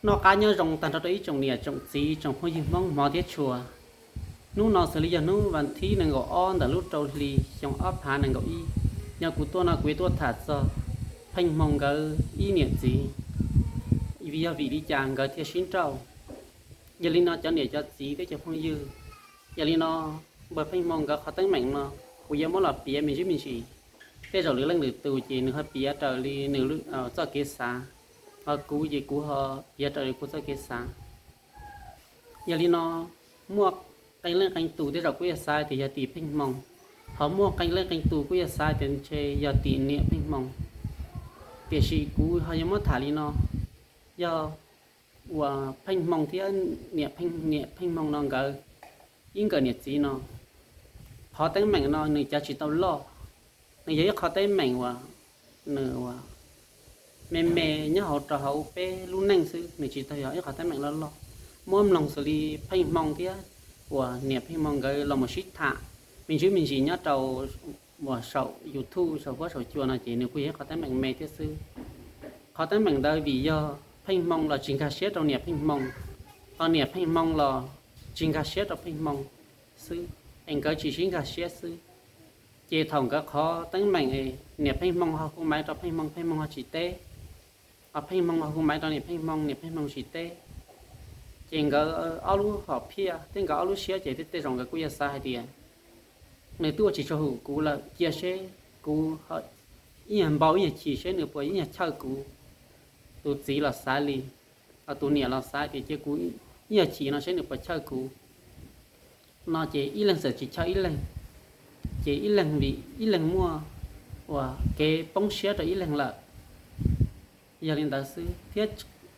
Noj qab nyob zoo tag nrho rau ib tsoom niam tsoom txiv tsoom phooj ywg Hmoob hmov thiab tshua. Hnub no xws li yog hnub vas thib nees nkaum ob ntawm lub rau hli xyoo ob phav nees nkaum ib. Yog kuv tuaj no kuv yuav tuaj tham txog Pheej Hmoo nkawd ib niam txiv, yog vim li cas nkawd thiaj sib nrauj. Yog li no cov niam cov txiv thiab cov phooj ywg, yog li no npawg Pheej Hmoo nkawd qhov teeb meem no kuv yuav muab los piav me ntsis me ntsis. Tej zaum lwm leej lwm tus ces nws ho piav raws li nws txoj kev xav, ho kuv ces kuv ho piav raws li kuv txoj kev xav. Yog li no, muaj qee leej qee tus tej zaum kuj yog xav tias yog tim Pheej Hmoo, ho muaj qee leej qee tus kuj yog xav tias ntshe yog tim niam Pheej Hmoo. Tiam sis kuv ho yuav muab tham li no, yog uas Pheej Hmoo thiab niam Pheej Hmoo no nkawd ib nkawm niam txiv no, qhov teeb meem no nws cav tsis tau loj. Nws yog ib qhov teeb meem uas nws ua me me nyob hauv rau hauv peb lub neej xwb, nws tsis tau yog ib qhov teeb meem loj loj. Muab mloog xws li Pheej Hmoo thiab uas niam Pheej Hmoo nkawd los mus sib tham me ntsis me ntsis nyob rau uas saum YouTube saum huab saum cua no ces nws kuj yog ib qhov teeb meem me thiab xwb. Qhov teeb meem ntawd vim yog Pheej Hmoo los tsis nkag siab rau niam Pheej Hmoo, ho niam Pheej Hmoo los tsis nkag siab rau Pheej Hmoo xwb, es nkawd tsis sib nkag siab xwb. Ces thaum nkawd qhov teeb meem, niam Pheej Hmoo ho hu maiv rau Pheej Hmoo, Pheej Hmoo ho tsis teb, ho Pheej Hmoo ho hu maiv rau niam Pheej Hmoo, niam Pheej Hmoo tsis teb. Ces nkawd ob lub hom phiaj thiab nkawd ob lub siab ces tej zaum nkawd kuj yog xav hais tias nws twb ua tsis tshua hum kuv lawm, cia seb kuv ib nyuag npau ib nyuag chim seb nws puas ib nyuag chawj kuv. Tus txiv los xav li, tus niam los xav tias cia kuv ib nyuag chim no seb nws puas chawj kuv. No ces ib leeg txawm tsis chawj ib leeg, ces ib leeg vim ib leeg muaj uas kev poob siab rau ib leeg lawm. Yog li ntawd xwb thiab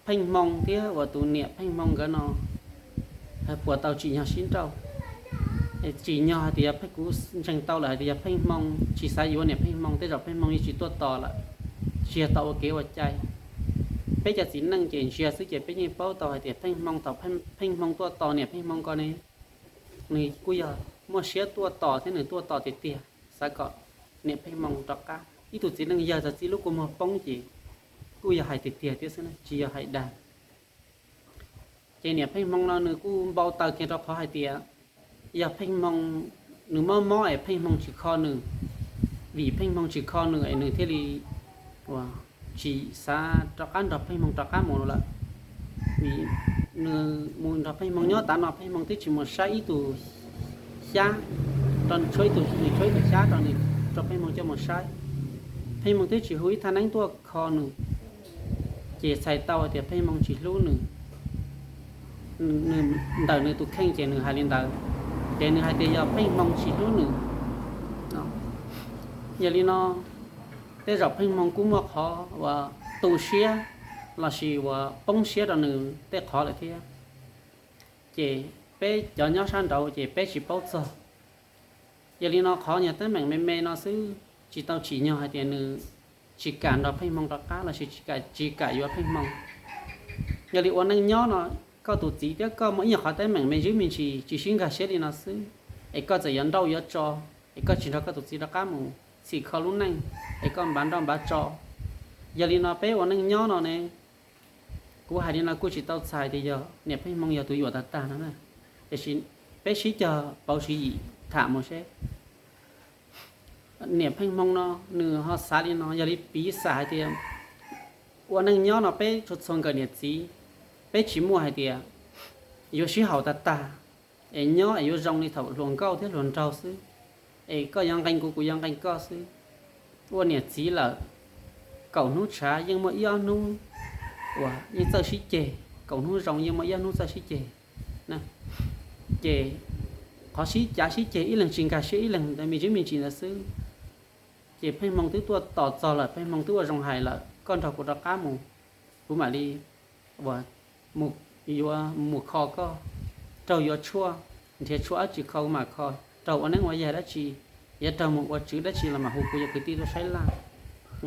Pheej Hmoo thiab uas tus niam Pheej Hmoo nkawd no puas tau tsim nyog sib nrauj. Tsim nyog hais tias kuv ntseeg tau lawm hais tias yog Pheej Hmoo tsis xav yuav niam Pheej Hmoo tej zaum Pheej Hmoo yeej tsis tuaj tos lawm, tsis yog tau ua kev ua cai. Peb cov txiv neej ces ntsia xwb ces peb yeej paub tau hais tias Pheej Hmoo thaum Pheej Hmoo tuaj tos niam Pheej Hmoo ko ne, nws kuj yog muaj siab tuaj tos thiab nws tuaj tos tiag tiag, xav kom niam Pheej Hmoo rov qab. Ib tug txiv neej yawg txog txij lub kua muag poob ces kuj yog hais tiag tiag thiab xwb, tsis yog hais dag. Ces niam Pheej Hmoo no nws kuj npau taws kiag rau qhov hais tias yog Pheej Hmoo, nws mob mob es Pheej Hmoo tsis kho nws, vim Pheej Hmoo tsis kho nws es nws thiaj li tsis xav rov qab nrog Pheej Hmoo rov qab mus lawm. Vim nws mus nrog Pheej Hmoo nyob tav no Pheej Hmoo twb tsis mus saib ib tug xyab, rau nws tshuab ib tug, nws tshuab ib tug xyab rau nws, rau Pheej Hmoo coj mus saib. Pheej Hmoo twb tsis hu ib thaj neeb tuaj kho nws, ces txhais tau hais tias Pheej Hmoo tsis hlub nws. Nws ntawm nws tus kheej ces nws hais li ntawd, ces nws hais tias yog Pheej Hmoo tsis hlub nws. Yog li no, tej zaum Pheej Hmoo kuj muaj qhov uas tu siab lossis uas poob siab rau nws tej qhov lawm thiab, ces peb cov nyob sab nraud ces peb tsis paub txog. Yog li no qhov nyuag teeb meem me me no xwb tsis tau tsim nyog hais tias nws tsis kam nrog Pheej Hmoo rov qab lossis tsis kam yuav Pheej Hmoo. Yog li ua neej nyob no, koj tus txiv thiab koj muaj ib nyuag qhov teeb meem me ntsis me ntsis tsis sib nkag siab li no xwb, es koj txawm yuav nrauj yuav tso, es koj tsis nrog koj tus txiv rov qab mus txhim kho lub neej, es koj npav nrauj npav tso. Yog li no peb ua neej nyob no ne, kuv hais li no kuj tsis tau txhais tias yog niam Pheej Hmoo yog tus yuam tag tag no na, tiam sis peb sib cog pauv tswv yim tham mus seb. Niam Pheej Hmoo no nws ho xav li no, yog li piv xam hais tias ua neej nyob no peb txhua txhua nkawm niam txiv, peb tsis muaj hais tias yuav sib haum tag tag, es nyob es yuav zoo li thaum hluas nkauj thiab hluas nraug xwb, es koj yuav nqee kuv kuv yuav nqee koj xwb. Ua niam txiv lawm, kaum hnub tshav yeej muaj ib ob hnub uas yeej txawj sib ceg, kaum hnub zoo yeej muaj ib ob hnub txawj sib ceg. Ces qhov sib cav sib ceg ib leeg tsis nkag siab ib leeg ntawd me ntsis me ntsis ntawd xwb. Ces Pheej Hmoo twb tuaj tos txog lawm, Pheej Hmoo twb ua zoo hais lawm, koj nrog kuv rov qab mus, kuv mam li ua, yuav mus kho koj, raug yuav tshuaj, nrhiav tshuaj dab tsi kho kuv mam kho, raug ua neeb ua yaig dab tsi, yuav raug mus ua tswv dab tsi los mam hu kuv cov kwv tij tuaj saib laj.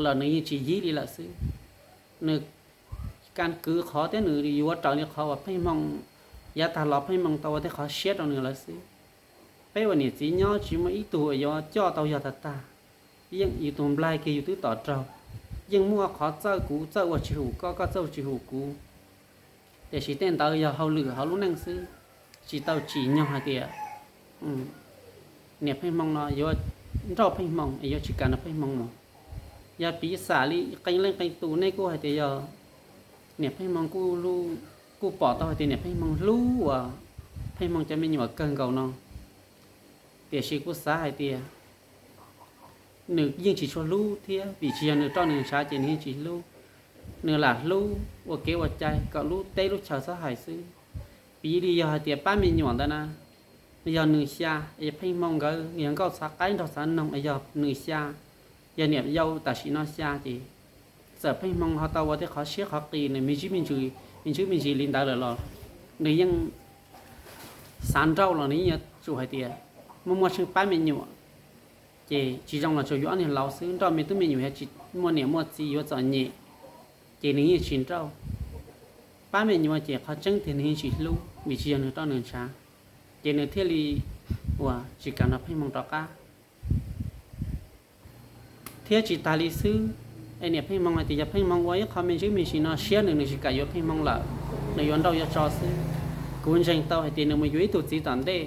Los nws yeej tsis yib li lawm xwb. Nws ka kwv qhov thiab nws yuav raws li qhov uas Pheej Hmoo yav tag los Pheej Hmoo tau ua tej qhov siab rau nws lawm xwb. Peb ua niam txiv nyob tsis muaj ib tug yuav coj tau yog tag tag. Yeej yus tus nplaig kiag yus twb tom raug. Yeej muaj qhov txawj kuv txawj ua tsis hum koj, koj txawj ua tsis hum kuv. Tiam sis tej ntawd yog hauj lwm hauv lub neej xwb, tsis tau tsim nyog hais tias niam Pheej Hmoo no yuav nrauj Pheej Hmoo es yuav tsis kam nrog Pheej Hmoo mus. Yog piv xam li qee leej qee tus nej kuj hais tias yog niam Pheej Hmoo kuj pom tau hais tias niam Pheej Hmoo hlub uas Pheej Hmoo cov me nyuam kawg nkaus no, tiam sis kuv xav hais tias nws yeej tsis tshua hlub thiab, vim tsis yog nws roj nws ntshav ces nws yeej tsis hlub. Nws lam hlub ua kev ua cai kom lub teb lub chaw txhob hais xwb. Piv li yog hais tias pab me nyuam ntawd na, yog nws xya, es Pheej Hmoo nkawd yog nkauj txhav qaib nrog txhav noog, yog nws xya, yog niam yau tam sim no xya ces txawm Pheej Hmoo ho tau ua tej qhov siab qhov qis nws me ntsis me ntsis, me ntsis me ntsis li ntawd lawm los nws yeej xav nrauj los nws yeej yuav tsum hais tias muaj muaj tsheej pab me nyuam, ces tsis zoo los tsuas yuav ob niag laus xwb, nrauj me tub me nyuam yog tsis muaj niam muaj txiv yuav txom nyem, ces nws yeej tsis nrauj. Pab me nyuam ces qhov tseeb tiag nws yeej tsis hlub vim tsis yog nws roj nws ntshav, ces nws thiaj li uas tsis kam nrog Pheej Hmoo rov qab. Thiab tsis tas li xwb, es niam Pheej Hmoo hais tias yog Pheej Hmoo ua ib qho me ntsis me ntsis no siab nws, nws tsis kam yuav Pheej Hmoo lawm, nws yuav nrauj yuav tso xwb. Kuv ntseeg tau hais tias nws mus yuav ib tug txiv tom ntej,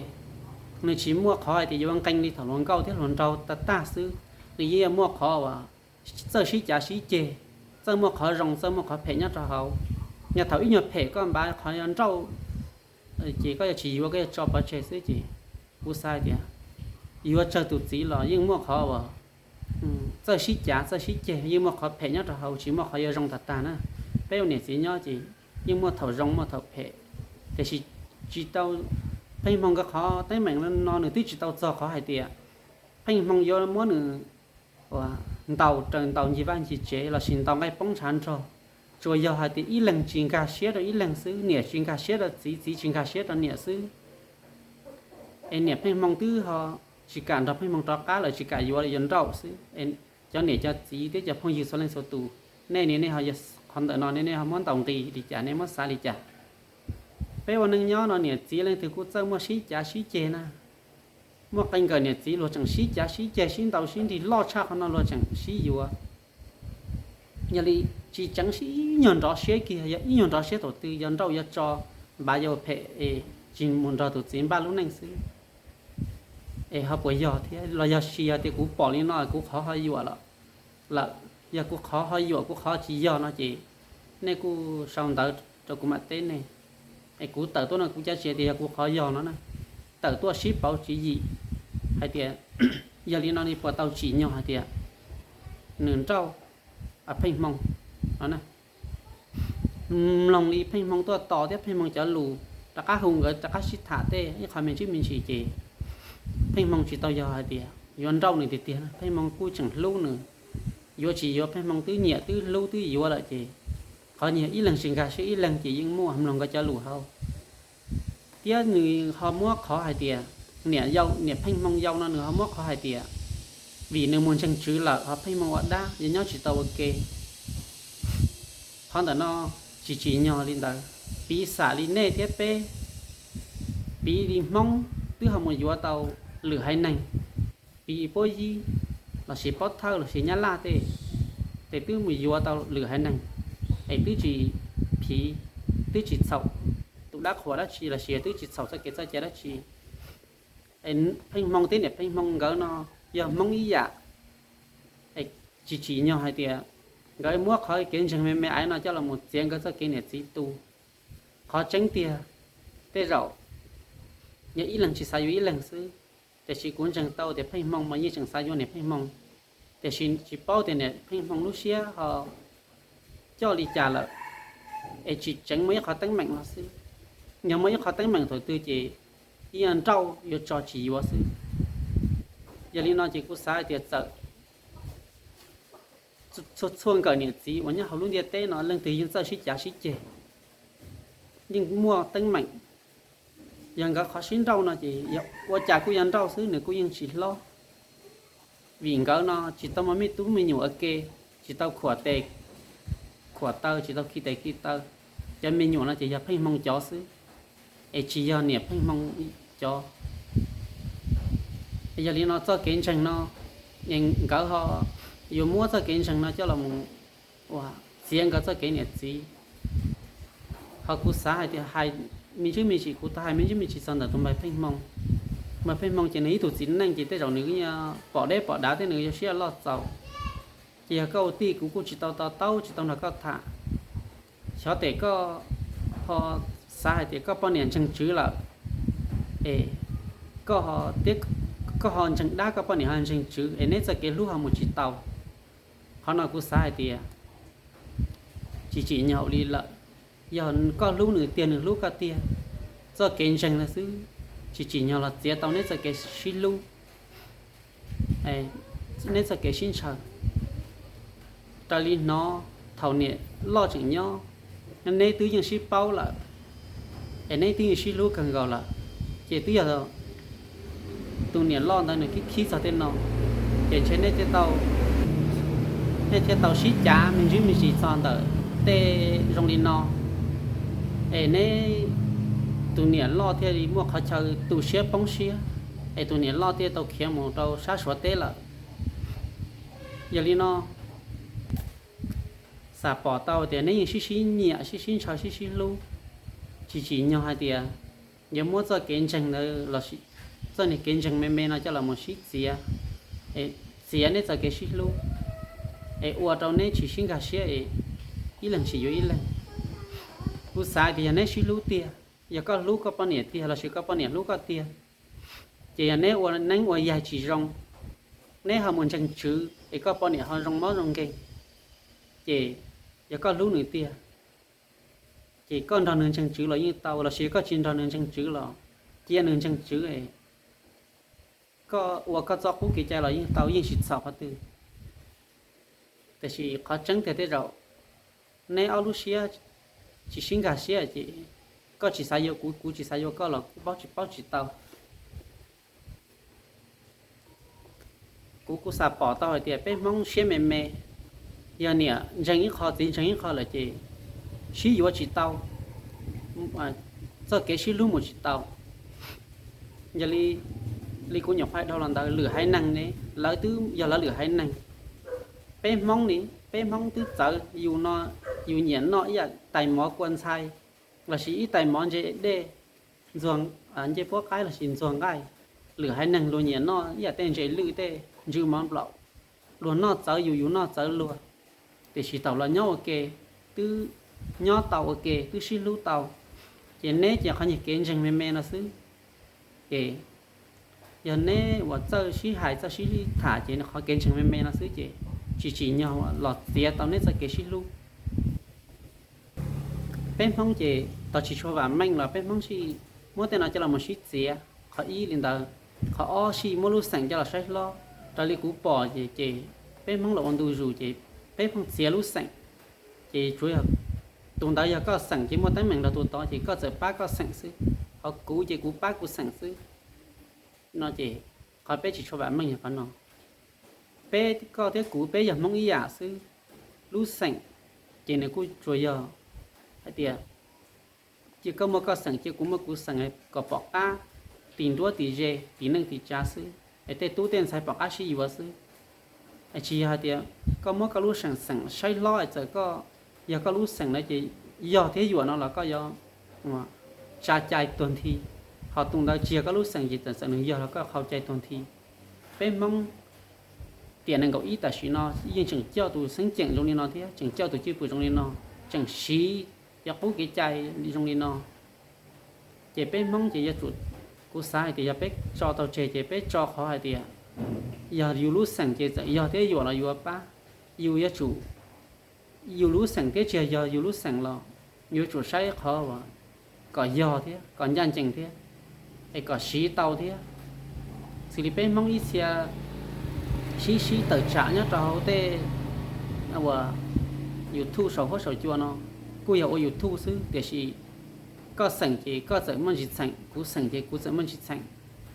nws tsis muaj qhov hais tias yuav nqee li thaum hluas nkauj thiab hluas nraug tag tag xwb, nws yeej yuav muaj qhov uas txawj sib cav sib ceg, txawj muaj qhov zoo txawj muaj qhov phem nyob rau hauv. Yog thaum ib nyuag phem koj npav qhov yuav nrauj, ces koj yuav tsis yuav, koj yuav tso pov tseg xwb ces kuv xav hais tias yuav tsawg tus txiv los yeej muaj qhov uas txawj sib cav txawj sib ceg, yeej muaj qhov phem nyob rau hauv, tsis muaj qhov yuav zoo tag tag na. Peb ua niam txiv nyob ces yeej muaj thaum zoo muaj thaum phem, tiam sis tsis tau, Pheej Hmoo nkawd qhov teeb meem no nws twb tsis tau txog qhov hais tias Pheej Hmoo yuav muab nws ntaus raws ntaus ncig vaj ncig tsev lossis ntaus nqaij poob ntshav nrog, tsuas yog hais tias ib leeg tsis nkag siab rau ib leeg xwb, niam tsis nkag siab rau txiv, txiv tsis nkag siab rau niam xwb. Es niam Pheej Hmoo twb ho tsis kam nrog Pheej Hmoo rov qab lawm, tsis kam yuav lawm, yuav nrauj xwb. Cov niam cov txiv thiab cov phooj ywg txhua leej txhua tus, nej ne nej ho yog qhov ntawm no ne nej ho muab ntaus nqi li cas, nej muab xav li cas? Peb ua neej nyob no niam txiv leej twg kuj txawj muaj sib cav sib ceg na. Muaj qee nkawm niam txiv luag tseem sib cav sib ceg sib ntaus sib nrig loj tshaj qhov no luag tseem sib yuav. Yog li tsis tseev sib ib nyuag nrov siab kiag, yog ib nyuag nrov siab thaum twg yuav nrauj yuav tso, npav yuav phem es tsis mus nrog tus txiv npaj lub neej xwb. Es ho puas yog thiab? Los yog sis yog tias kuv pom li no kuv qhov ho yuam lawm, yog kuv qhov ho yuam kuv qhov tsis yog no ces nej kuj sau ntawv rau kuv mam teb nej. Es kuv tawm tuaj no kuv cav tsis tias yog kuv qhov yog no na, tawm tuaj sib pauv tswv yim hais tias yog li no li puas tau tsim nyog hais tias nws nrauj Pheej Hmoo no na. Mloog li Pheej Hmoo tuaj tos thiab Pheej Hmoo cov lus rov qab hu nkawd rov qab sib tham tej ib qho me ntsis me ntsis ces Pheej Hmoo tsis tau yog hais tias yuav nrauj nws tiag tiag, Pheej Hmoo kuj tseem hlub nws. Yuav tsis yuav Pheej Hmoo twb nyiam twb hlub twb yuav lawm ces qhov nyias ib leeg tsis nkag siab ib leeg ces yeej muaj, mloog nkawd cov lus hauv. Thiab nws ho muab qhov hais tias niam yau, niam Pheej Hmoo yau no nws ho muab qhov hais tias vim nws mus ntseeg tswv lawm ho Pheej Hmoo ua dab yuav nyob tsis tau ua ke. Qhov ntawm no tsis tsim nyog li ntawd. Piv xam li nej thiab peb, piv li Hmoob twb ho mus yuav tau lwm haiv neeg, piv Pob Yib lossis Pob Thawj lossis Nyab Laj tej, ces twb mus yuav tau lwm haiv neeg, es twb tsis phiv, twb tsis txhaum tus dab qhuas dab tsi lossis twb tsis txhaum txoj kev txoj cai dab tsi. Pheej Hmoo thiab niam Pheej Hmoo nkawd no yog Hmoob ib yam, tsis tsim nyog hais tias nkawd muab qhov kev ntseeg me me aiv no coj los mus txiav nkawd txoj kev niam txiv tu. Qhov tseeb tiag, tej zaum yog ib leeg tsis xav yuav ib leeg xwb, tiam sis kuv ntseeg tau tias Pheej Hmoo mas yeej tseem xav yuav niam Pheej Hmoo, tiam sis tsis paub tias niam Pheej Hmoo lub siab ho coj li cas lawm, es tsis tseev muaj ib qhov teeb meem no xwb. Yog muaj ib qhov teeb meem thaum twg ces ib yam nrauj yuav tso tsis yuav xwb. Yog li no ces kuv xav hais tias txawm txhua txhua nkawm niam txiv uas nyob hauv lub ntiaj teb no leej twg yeej txawj sib cav sib ceg, yeej muaj teeb meem. Yog nkawd qhov sib nrauj no ces ua cas kuj yuav nrauj xwb, nws kuj yeej tsis hlob. Vim nkawd no tsis tau muaj me tub me nyuam ua ke, tsis tau khuam tes khuam taw, tsis tau khi tes khi taw. Cov me nyuam no ces yog Pheej Hmoo cov xwb, es tsis yog niam Pheej Hmoo cov. Yog li no txoj kev ntseeg no, nkawd ho yuav muab txoj kev ntseeg no coj los mus ua txiav nkawd txoj kev niam txiv. Ho kuv xav hais tias hais me ntsis me ntsis, kuv tau hais me ntsis me ntsis txog ntawm tus npawg Pheej Hmoo. Npawg Pheej Hmoo ces nws ib tug txiv neej ces tej zaum nws pom deb pom dav thiab nws yuav siab loj txaus. Ces yog koj ua tij kuv kuj tsis tau to taub tsis tau nrog koj tham. Xyov tes koj ho xav hais tias koj poj niam ntseeg tswv lawm es koj ho ntseeg dab, koj poj niam ho ntseeg tswv es neb txoj kev hlub ho mus tsis tau. Qhov no kuv xav hais tias tsis tsim nyog li lawm. Yog koj hlub nws tiag nws hlub koj tiag, txoj kev ntseeg no xwb tsis tsim nyog los txiav tau neb txoj kev sib hlub, neb txoj kev sib ntshaw. Raws li hnov thaum niam loj tseem nyob, neb twb yeej sib paub lawm, es neb twb yeej sib hlub kawg nkaus lawm, ces twb yog tus niam loj ntawd nws khib khib txog tej no, ces ntshe nej thiaj tau sib cav me ntsis me ntsis txog ntawm tej zoo li no, es neb tus niam loj thiaj li muaj qhov chaw tu siab poob siab, es tus niam loj thiaj tau khiav mus rau sab Suav teb lawm. Yog li no, xam pom tau tias neb yeej sib sib nyiam sib sib ntshaw sib sib hlub, tsis tsim nyog hais tias yuav muab txoj kev ntseeg ntawd los sis txoj niag kev ntseeg me me no coj los mus sib txiav, txiav neb txoj kev sib hlub, es ua rau neb tsis sib nkag siab es ib leeg tsis yuav ib leeg. Kuv xav tias yog neb sib hlub tiag, yog koj hlub koj poj niam tiag los sis koj poj niam hlub koj tiag, ces yog neb ua neeb ua yaig tsis zoo, neb ho mus ntseeg tswv es koj poj niam ho zoo mob zoo nkeeg, ces yog koj hlub nws tiag, ces koj nrog nws ntseeg tswv los yeej tau, los sis koj tsis nrog nws ntseeg tswv los cia nws ntseeg tswv, koj ua koj txoj qub kev cai los yeej tau, yeej tsis txhaum qhov twg. Tiam sis qhov tseeb tiag tej zaum neb ob lub siab tsis sib nkag siab ces koj tsis xav yuav kuv, kuv tsis xav yuav koj los kuj paub tsis paub tsis tau. Kuv kuj xam pom tau hais tias peb Hmoob siab me me, yog niam ntseeg ib qho txiv ntseeg ib qho lawm ces sib yuav tsis tau, txoj kev sib hlub mus tsis tau. Yog li, li kuv nyuam qhuav hais dhau los ntawd, lwm haiv neeg ne lawv twb yog lawv lwm haiv neeg. Peb Hmoob ne, peb Hmoob twb txawv, yus no yus nyiam noj ib yam tais mov kua ntxhai, los sis ib tais mov ntse dej, ntxuag, ncej puab qaib los sis ntxuag nqaij. Lwm haiv neeg luag nyiam noj ib yam tej ntses lwj tej ntsw mov nplaum, luag noj txawv yus, yus noj txawv luag. Tiam sis thaum los nyob ua ke, twb nyob tau ua ke, twb sib hlub tau, ces neb ces qhov nyuag kev ntseeg me me no xwb. Ces yog neb uas txawj sib hais txawj sib tham ces qhov kev ntseeg me me no xwb ces tsis tsim nyog los txiav tau neb txoj kev sib hlub. Peb Hmoob ces tos tsis tshua vam meej los peb Hmoob sij muab tej no coj los mus sib txiav. Qhov ib li ntawd, qhov ob sij muab lub xeem coj los saib hlob. Raws li kuv pom ces, ces peb Hmoob los ua ntu zus ces peb pheej txiav lub xeem. Ces tsuav yog tus ntawd yog koj xeem ces muaj teeb meem nrog tus tod ces koj txawm pab koj xeem xwb, ho kuv ces kuv pab kuv xeem xwb. No ces qhov peb tsis tshua vam meej yog qhov no. Peb, koj thiab kuv peb yog Hmoob ib yam xwb. Lub xeem ces nws kuj tsuas yog hais tias cia koj muaj koj xeem cia kuv muaj kuv xeem kom pom qab, tim nruab tim ze, tim neej tim tsav xwb es tej tub tej ntxhais pom qab sib yuav xwb. Tsis yog hais tias koj muab koj lub xeem xeem saib hlob es txawm koj yog koj lub xeem na ces yog thiab yuam no los koj yuav tsa cai tuag nthi. Ho tus ntawd tsis yog koj lub xeem ces txawm txawm nws yog los koj qhau cai tuag nthi. Peb Hmoob tiam nees nkaum ib tam sim no yeej tseem coj tus xeeb ceem zoo li no thiab tseem coj tus cwj pwm zoo li no, tseem siv cov qub kev cai zoo li no. Ces peb Hmoob ces yuav tsum, kuv xav hais tias yog peb tso tau tseg ces peb tso qhov hais tias yog yus lub xeem ces txawm yog thiab yuam los yuav pab. Yus yuav tsum, yus lub xeem thiab tsis yog yus lub xeem los yuav tsum saib qhov kom yog thiab kom ncaj ncees thiab es kom siv tau thiab. Xws li peb Hmoob ib txhia sib sib tawm tsam nyob rau hauv tej uas YouTube saum huab saum cua no, kuj yog ua YouTube xwb tiam sis koj xeem ces koj txawm muaj ntsis txheem, kuv xeem ces kuv txawm muaj ntsis txheem.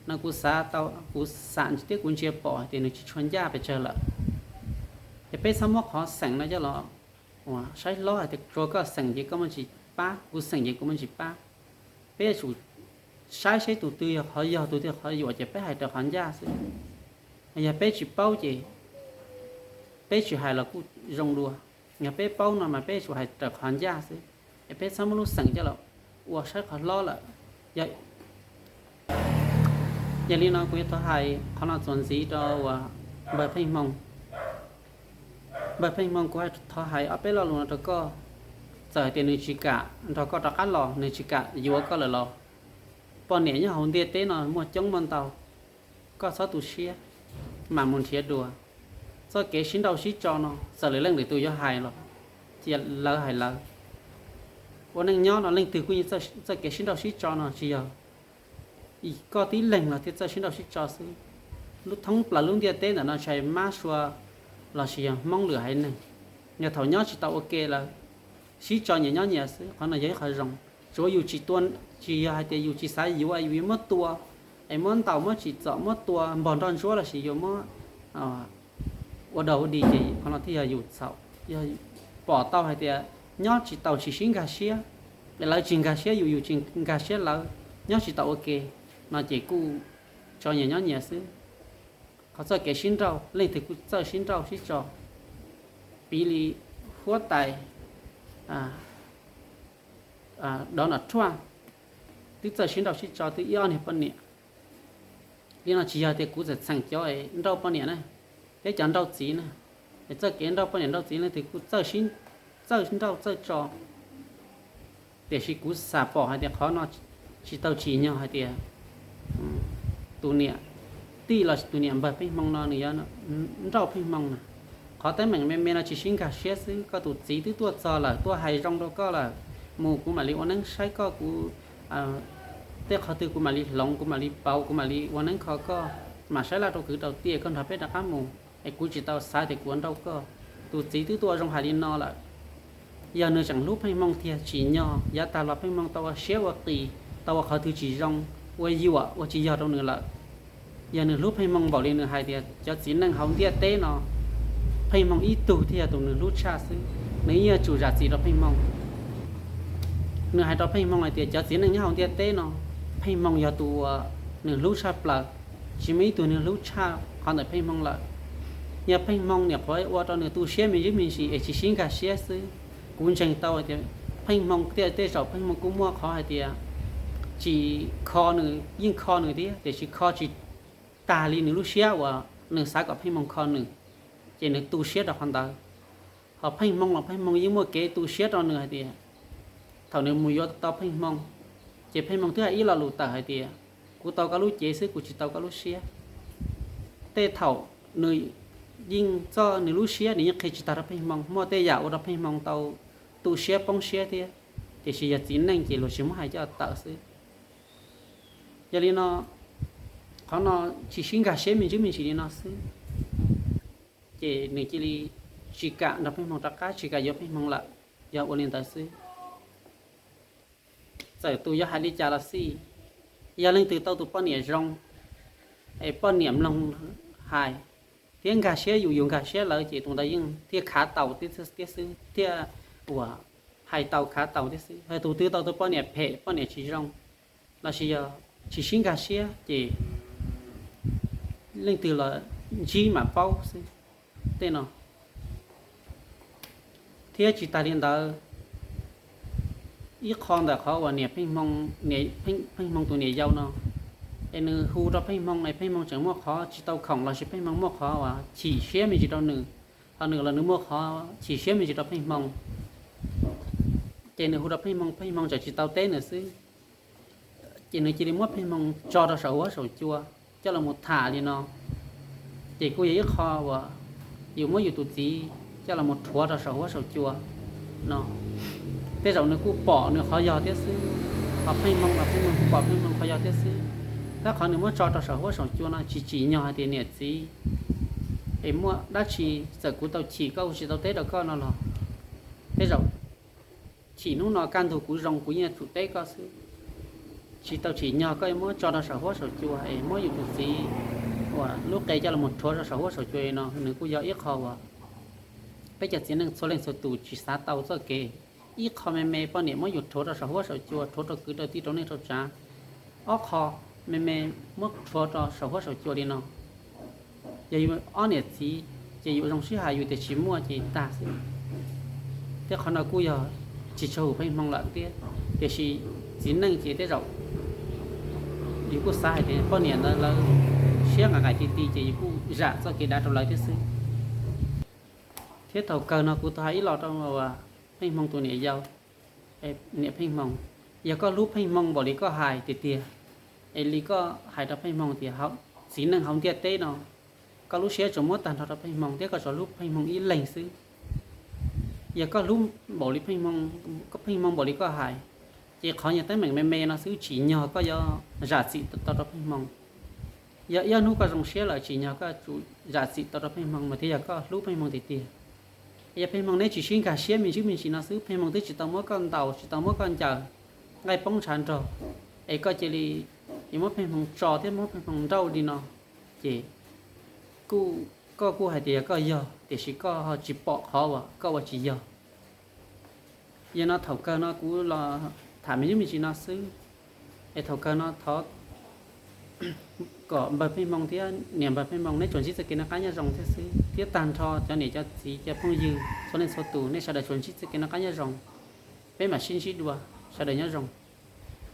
No kuv xav tau, kuv xam thiab kuv ntsia pom hais tias nws tsis tshua ncaj pes tsawg lawm. Ces peb txhob muab qhov xeem no coj los uas saib hlob hais tias tsuav koj xeem ces koj muaj ntsis pab, kuv xeem ces kuv muaj ntsis pab. Peb yuav tsum saib seb tus twg yog qhov yog, tus twg yog qhov yuam ces peb hais raws qhov ncaj xwb. Yog peb tsis paub ces peb tsis hais los kuj zoo dua. Yog peb paub no mas peb yuav tsum hais raws qhov ncaj xwb. es peb txhob muab lub xeem coj los ua saib qhov hlob lawm. Yog, yog li no kuv yuav thov hais qhov no txuas ntxiv rau uas npawg Pheej Hmoo. Npawg Pheej Hmoo, kuv hais, thov hais ob peb lo lus no rau koj. Txawm hais tias nws tsis kam nrog koj rov qab los, nws tsis kam yuav koj lawm los, poj niam nyob hauv ntiaj teb no muaj coob muaj ntau, koj txhob tu siab, mam mus nrhiav dua. Txoj kev sib nrauj sib tso no txawm lwm leej lwm tus yuav hais los cia lawv hais lawv. Ua neej nyob no leej twg kuj yeej txoj kev sib nrauj sib tso no tsis yog koj tib leeg los thiaj txawj sib nrauj sib tso xwb. Lub thoob plaws lub ntiaj teb ntawm no tshais mab sua lossis yog Hmoob lwm haiv neeg, yog thaum nyob tsis tau ua ke lawm, sib tso nyias nyob nyias xwb, qhov no yog ib qho zoo. Tsuav yus tsis tua, tsis yog hais tias yus tsis xav yuav, yus yuav muab tua, es muab ntaus muab tsim txom muab tua npog nroj ntsuab lossis yuav muab ua dog ua dig ces qhov no thiaj yog yus txhaum. Yog pom tau hais tias nyob tsis tau tsis sib nkag siab, es lawv tsis nkag siab yus, yus tsis nkag siab lawv, nyob tsis tau ua ke, no ces kuj tso nyias nyob nyias xwb. Qhov txoj kev sib nrauj leej twg kuj txawj sib nrauj sib tso. Piv li huab tais Donald Trump twb txawj sib nrauj sib tso twb ib ob niag poj niam. Li no tsis yog tias kuv txawm txheem cov nrauj poj niam na, thiab cov nrauj txiv na, es txoj kev nrauj poj niam nrauj txiv leej twg kuj txawj nrauj txawj tso. Tiam sis kuv xam pom hais tias qhov no tsis tau tsim nyog hais tias tus niam tij los sis tus niam npawg Pheej Hmoo no nws yuav nrauj Pheej Hmoo na. Qhov teeb meem me me no tsis sib nkag siab xwb, koj tus txiv twb tuaj txog lawm, tuaj hais zoo rau koj lawm, mus kuv mam li ua neeb saib koj, kuv tej qhov twg kuv mam li hloov, kuv mam li pauv, kuv mam li ua neeb kho koj, mam saib laj rau kwv rau tij koj nrog peb rov qab mus, es kuv tsis tau xav tias kuv yuav nrauj koj. Tus txiv twb tuaj zoo hais li no lawm. Yog nws tseem hlub Pheej Hmoo tiag tsim nyog yav tag los Pheej Hmoo tau ua siab ua qis, tau ua qhov twg tsis zoo, ua yuam ua tsis yog rau nws lawm. Yog nws hlub Pheej Hmoo npaum li nws hais tias cov txiv neej hauv ntiaj teb no, Pheej Hmoo ib tug thiaj yog tus nws hlub tshaj xwb, nws yeej yuav tsum zam txim rau Pheej Hmoo. Nws hais rau Pheej Hmoo hais tias cov txiv neej nyob hauv ntiaj teb no, Pheej Hmoo yog tus uas nws hlub tshaj plaws, tsis muaj ib tug nws hlub tshaj qhov ntawm Pheej Hmoo lawm. Yog Pheej Hmoo niam qhuav ua rau nws tu siab me ntsis me ntsis es tsis sib nkag siab xwb, kuv ntseeg tau tias Pheej Hmoo tej tej zaum Pheej Hmoo kuj muaj qhov hais tias tsis kho nws, yeej kho nws thiab tiam sis kho tsis tag li nws lub siab uas nws xav kom Pheej Hmoo kho nws, ces nws tu siab rau qhov ntawd. Ho Pheej Hmoo los Pheej Hmoo yeej muaj kev tu siab rau nws hais tias thaum nws mus yuav tau Pheej Hmoo, ces Pheej Hmoo twb hais ib lo lus tawm hais tias kuv tau koj lub cev xwb, kuv tsis tau koj lub siab. Tej thaum nws yeej txoj nws lub siab nws yeej qhia tsis tag rau Pheej Hmoo, muaj tej yam ua rau Pheej Hmoo tau tu siab poob siab thiab, tiam sis yog txiv neej ces luag tsis muab hais coj tawm xwb. Yog li no, qhov no tsis sib nkag siab me ntsis me ntsis li no xwb, ces nws cia li tsis kam nrog Pheej Hmoo rov qab, tsis kam yuav Pheej Hmoo lawm. Yog ua li ntawd xwb, txawm tus yuav hais li cas los xij, yog leej twg tau tus poj niam zoo, es poj niam mloog hais thiab nkag siab yus, yus nkag siab lawv, ces tus ntawd yeej thiaj khav tau thiab xwb, thiaj uas hais tau khav tau thiab xwb. Yog tus twg tau tus poj niam phem, poj niam tsis zoo, lossis yog tsis sib nkag siab ces leej twg los ntsib mam paub xwb tej no. Thiab tsis tas li ntawd, ib qho ntawm qhov uas niam Pheej Hmoo tus niam yau no, es nws hu rau Pheej Hmoo es Pheej Hmoo tseem muaj qhov tsis tau khoom lossis Pheej Hmoo muaj qhov uas chim siab me ntsis rau nws, ho nws los nws muaj qhov chim siab me ntsis rau Pheej Hmoo, ces nws hu rau Pheej Hmoo, Pheej Hmoo tseem tsis tau teb nws xwb, ces nws cia li muab Pheej Hmoo tso rau saum huab saum cua coj los mus tham li no. Ces kuj yog ib qho uas yus muab yus tus txiv coj los mus rhuav rau saum huab saum cua no. Tej zaum nws kuj pom nws qhov yog thiab xwb, ho Pheej Hmoo los Pheej Hmoo kuj pom Pheej Hmoo qhov yog thiab xwb, tab qhov nws muab tso rau saum huab saum cua no tsis tsim nyog hais tias niam txiv es muaj dab tsi, txawm kuv tau chim koj kuv tsis tau teb rau koj no los, tej zaum chim hnub no kaj ntug kuv zoo kuv yeej tsum teb koj xwb. Tsis tau tsim nyog koj yuav muab tso rau saum huab saum cua es muab yus tus txiv uas lub qe coj los rhuav rau saum huab saum cua no, nws kuj yog ib qho uas peb cov txiv neej txhua leej txhua tus tsis xav tau txoj kev. Ib qho me me poj niam muab yus rhuav rau saum huab saum cua, rhuav rau kwv rau tij rau neej rau tsav. Ob qho me me muab rhuav rau saum huab saum cua li no, yog yus ob niam txiv ces yus zoo sib hais, yus tias tsis muaj ces tag xwb. Tej qhov no kuj yog tsis tshua hum Pheej Hmoo lawm thiab. Tiam sis txiv neej ces tej zaum yus kuj xav hais tias poj niam ntawd lawv siab nqaim nqaim ti ti ces yus kuj zam txoj kev dav rau lawv thiab xwb. Thiab thaum kawg no kuv tau hais ib los rau Pheej Hmoo tus niam yau, niam Pheej Hmoo, yog koj hlub Pheej Hmoo npaum li koj hais tiag tiag, es li koj hais rau Pheej Hmoo tias txiv neej hauv ntiaj teb no, koj lub siab tsuas muab tag nrho rau Pheej Hmoo thiab koj tsuas hlub Pheej Hmoo ib leeg xwb. Yog koj hlub npaum li Pheej Hmoo, Pheej Hmoo npaum li koj hais, ces qhov nyuag teeb meem me me no xwb tsim nyog koj yuav zam txim tau rau Pheej Hmoo. Yog ib hnub koj zoo siab lawm tsim nyog koj tsum zam txim tau rau Pheej Hmoo mas thiaj yog koj hlub Pheej Hmoo tiag tiag. Yog Pheej Hmoo neb tsis sib nkag siab me ntsis me ntsis no xwb, Pheej Hmoo twb tsis tau muab koj ntaus, tsis tau muab koj ncaws, nqaij poob ntshav nrog, es koj cia li yuav muab Pheej Hmoo tso thiab muab Pheej Hmoo nrauj li no, ces koj kuj hais tias yog koj yog, tiam sis koj ho tsis pom qhov uas koj ua tsis yog. Yog no thaum kawg no kuv los tham me ntsis me ntsis no xwb, es thaum kawg no thov kom npawg Pheej Hmoo thiab niam npawg Pheej Hmoo neb tsuas ntsib txoj kev noj qab nyob zoo thiab xwb, thiab tag nrho cov niam cov txiv cov phooj ywg txhua leej txhua tus nej sawv daws tsuas ntsib txoj kev noj qab nyob zoo. Peb mam sib ntsib dua, sawv daws nyob zoo.